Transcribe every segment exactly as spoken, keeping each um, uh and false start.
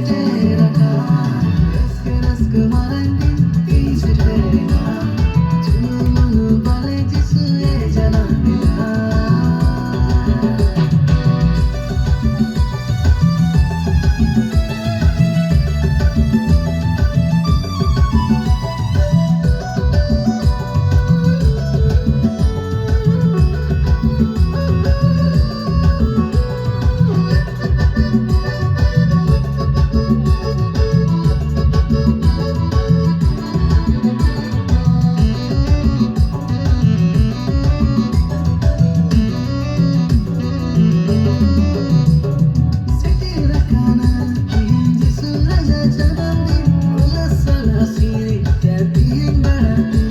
ᱨᱟᱠᱟᱵ, ᱨᱟᱹᱥᱠᱟᱹ ᱨᱟᱹᱥᱠᱟᱹ ᱢᱟᱨᱟᱝ ᱵᱤᱱᱛᱤ ᱥᱮᱴᱮᱨᱮᱱᱟ᱾ ᱪᱩᱱᱩ ᱢᱩᱱᱩ ᱵᱟᱞᱮ ᱡᱤᱥᱩᱭᱮ ᱡᱟᱱᱟᱢ ᱮᱱᱟ᱾ ᱥᱮᱴᱮᱨ ᱟᱠᱟᱱᱟ ᱛᱤᱦᱤᱧ ᱡᱤᱥᱩ ᱨᱟᱡᱟ ᱡᱟᱱᱟᱢ ᱫᱤᱱ, ᱦᱩᱞᱟᱹᱥ ᱥᱟᱞᱟᱜ ᱥᱮᱨᱮᱧ ᱛᱮ ᱛᱮᱦᱮᱧ ᱵᱟᱲᱟᱭ ᱯᱮ᱾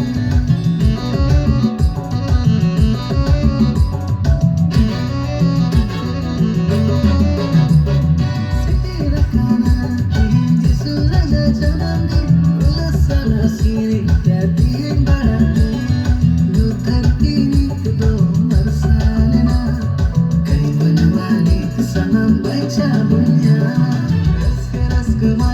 ᱥᱮᱴᱮᱨ ᱟᱠᱟᱱᱟ ᱛᱤᱦᱤᱧ ᱡᱤᱥᱩ ᱨᱟᱡᱟ ᱡᱟᱱᱟᱢ ᱫᱤᱱ, ᱦᱩᱞᱟᱹᱥ ᱥᱟᱞᱟᱜ ᱥᱮᱨᱮᱧ ᱛᱮ ᱛᱮᱦᱮᱧ ᱵᱟᱲᱟᱭ ᱯᱮ᱾ ᱱᱩᱭ ᱫᱷᱟᱹᱨᱛᱤ ᱱᱤᱛ ᱫᱚ ᱢᱟᱨᱥᱟᱞ ᱮᱱᱟ, ᱠᱟᱹᱭ ᱢᱟᱱᱣᱟ ᱱᱤᱛ ᱥᱟᱱᱟᱢ ᱵᱟᱧᱪᱟᱣ ᱵᱚᱱ ᱧᱟᱢ᱾ ᱨᱟᱹᱥᱠᱟᱹ ᱨᱟᱹᱥᱠᱟᱹ ᱢᱟ